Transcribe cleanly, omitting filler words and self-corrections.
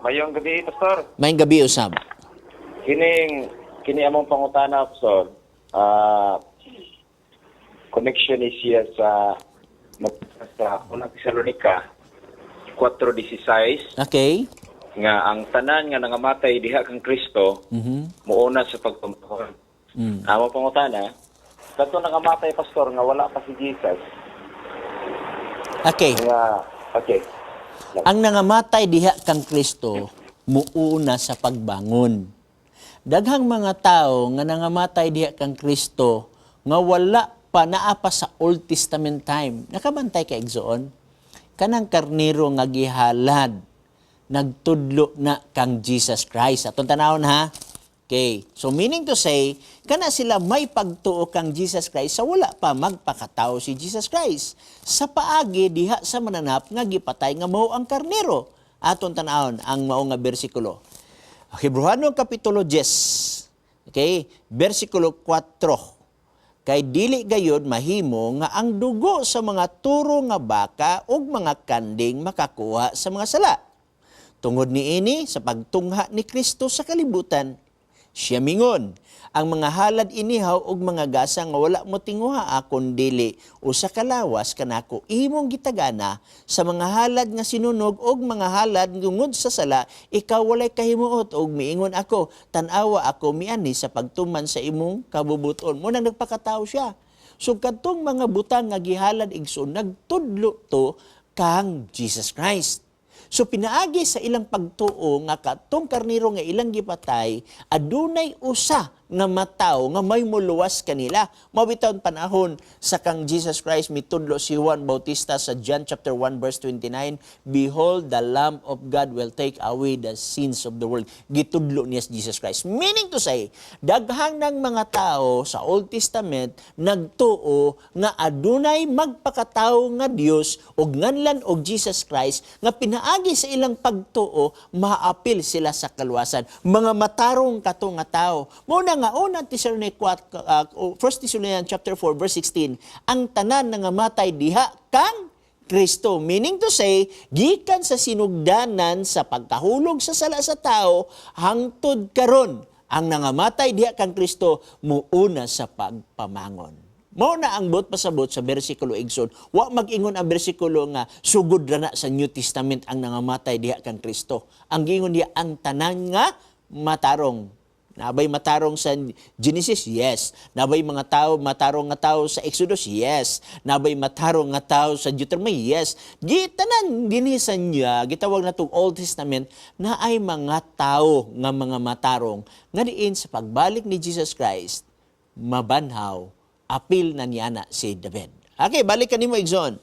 Maayong gabii, Pastor. Maayong gabii usab. Kining kini among pangutana, Pastor. Connection ni siya sa Unang Tesalonika 4:16 nga ang tanan nga nangamatay diha kang Kristo muuna sa pagpamanghon. Among pangutana, kadto nangamatay, Pastor, nga wala pa si Jesus nga, okay. Ang nangamatay diha kang Kristo muuna sa pagbangon. Daghang mga tao nga nangamatay diha kang Kristo nga wala pa, naa pa sa Old Testament time. Nakabantay ka, igsoon? Kanang karniro nga gihalad, nagtudlo na kang Jesus Christ. Atong tanawon ha. Okay. So meaning to say, kana sila may pagtuo kang Jesus Christ sa wala pa magpakatao si Jesus Christ. Sa paagi diha sa mananap nga gipatay nga mao ang karnero. Aton tanawon ang mao nga bersikulo. Hebreohano kapitulo 10. Okay, bersikulo 4. Kay dili gayod mahimo nga ang dugo sa mga turo nga baka ug mga kanding makakuha sa mga sala. Tungod niini, sa pagtungha ni Kristo sa kalibutan, siya mingon, "Ang mga halad inihaw ug mga gasa nga wala mo tinguha akon dili usa ka lawas kanako imong gitagana, sa mga halad nga sinunog ug mga halad tungod sa sala ikaw walay kahimuot, ug miingon ako, tan-awa, ako miani sa pagtuman sa imong kabubuton." Mao nang nagpakatao siya. So kadtong mga butang nga gihalad, igsoon, nagtudlo to kang Jesus Christ. So pinaagi sa ilang pagtuo nga katong karniro nga ilang gipatay adunay usa nga matawo nga may muluwas kanila. Mao bitaw panahon sa kang Jesus Christ, mitudlo si Juan Bautista sa John chapter 1 verse 29, "Behold, the Lamb of God will take away the sins of the world." Gitudlo niya si Jesus Christ. Meaning to say, daghang ng mga tao sa Old Testament nagtuo nga adunay magpakatao nga Dios og nganlan og Jesus Christ nga pinaagi sa ilang pagtuo maapil sila sa kaluwasan. Mga matarong kato nga tao. Mao na nga una Thessalonica 1 Thessalonians chapter 4 verse 16, ang tanan nga matay diha kang Kristo. Meaning to say, gikan sa sinugdanan sa pagkahulog sa sala sa tao, hangtod karon, ang nangamatay diha kang Kristo muuna sa pagpamangon. Mao na ang buot pasabot sa bersikulo, igsoon. Wa mag-ingon ang bersikulo nga sugod ra na sa New Testament ang nangamatay diha kang Kristo. Ang giingon diha, ang tanan nga matarong. Nabay matarong sa Genesis? Yes. Nabay mga tao, matarong nga tao sa Exodus? Yes. Nabay matarong nga tao sa Deuteronomy? Yes. Gitanan dinhi sa niya, gitawag na itong Old Testament, na ay mga tao nga mga matarong nga diin sa pagbalik ni Jesus Christ, mabanhaw, apil na niya na si David. Okay, balik ka nimo, igsoon.